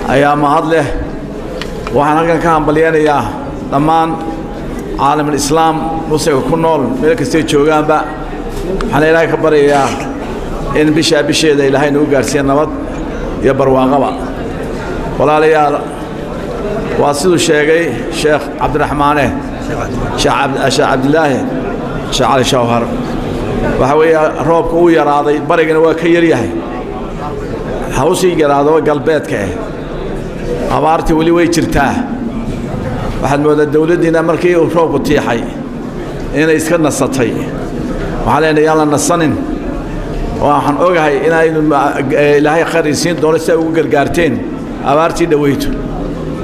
Ayaa mahad leh. Waxaan halkan ka hambalyeynayaa dhammaan caalamul islaam, muslimka ku nool meel kastay joogaanba. Waxaan Ilaahay ka baryayaa in bishaa bisheeda Ilaahay nagu gaarsiiya nabad iyo barwaaqaba. Walaalayaal, waa siduu sheegay Sheekh Cabdiraxmaane, Sheekh Cabdilaahi Sheekh Cali Shawhar, waxaa weeye roobka uu yaraaday, barigana waa ka yaryahay, hawsii yaraado galbeedka abaartii weli way jirtaa. Waxaad moodaa dawladdiina markii uu roobku tiixay inay iska nasatay. Waxaan leenahay yaan la nasanin. Waxaan ogahay inaynu Ilaahay khayr isiin doono si ay ugu gargaarteen abaartii dhaweyto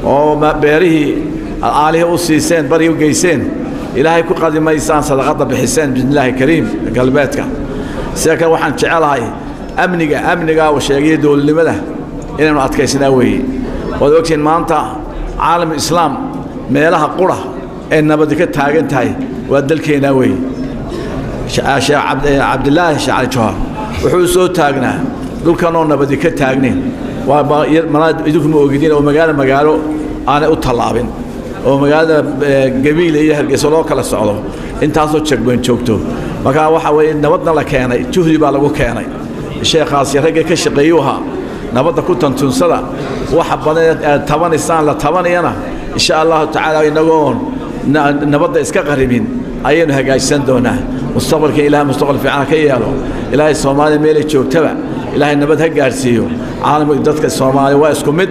oo beerihii aalihii u siiseen, bari u geyseen. Ilaahay ku qadi maysaan sadaqadda bixiseen bismillaahi kariim galbeedka. Sida kale waxaan jecelahay amniga, amniga uu sheegay dowladnimada inaynu adkaysanaa weeye. Waad ogtihiin maanta caalamul islaam meelaha qura ee nabadi ka taagan tahay waa dalkeenaa weeye. Sheekh Cabdilaahi Sheekh Cali Jawhar wuxuu soo taagnaa dhulkanoo nabadi ka taagnayn, idinku ma ogidin, oo magaalo magaalo aanay u tallaabin, oo magaalada Gabiile iyo Hargeysa loo kala socdo intaasoo jagban joogto. Marka waxa weeye nabadna la keenay, juhdi baa lagu keenay. Sheekhaasi ragga ka shaqeeyuu ahaa nabadda ku tantunsada. Waxa badan ee tabanaysaan la tabanayana, insha Allahu tacaala, inagoon nabadda iska qaribin ayaynu hagaajisan doonaa mustaqbalka. Ilahay mustaqbal fiican ka yeelo. Ilaahay Soomaaliya meelay joogtaba Ilaahay nabad ha gaarsiiyo. Caalamka dadka Soomaaliya waa isku mid,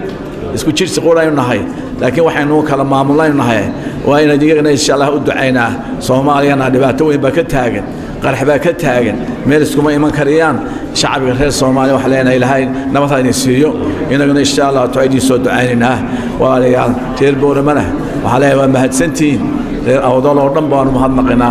isku jirsi quraynu nahay, laakiin waxaynu kala maamulnaynu nahay. Waa inaan iyagana insha Allah u ducaynaa. Soomaaliyana dhibaato weyn baa ka taagan, qarax baa ka taagan, meel iskuma iman karayaan. Shacbiga reer Soomaaliya waxaan leenahay Ilaahay nabad ha idin siiyo, inaguna insha Allah taa idiin soo ducaynaynaa. Walaalayaal, reer Booramana waxaan leenahay waa mahadsantihiin. Reer Awdal oo dhan baanu mahadnaqaynaa.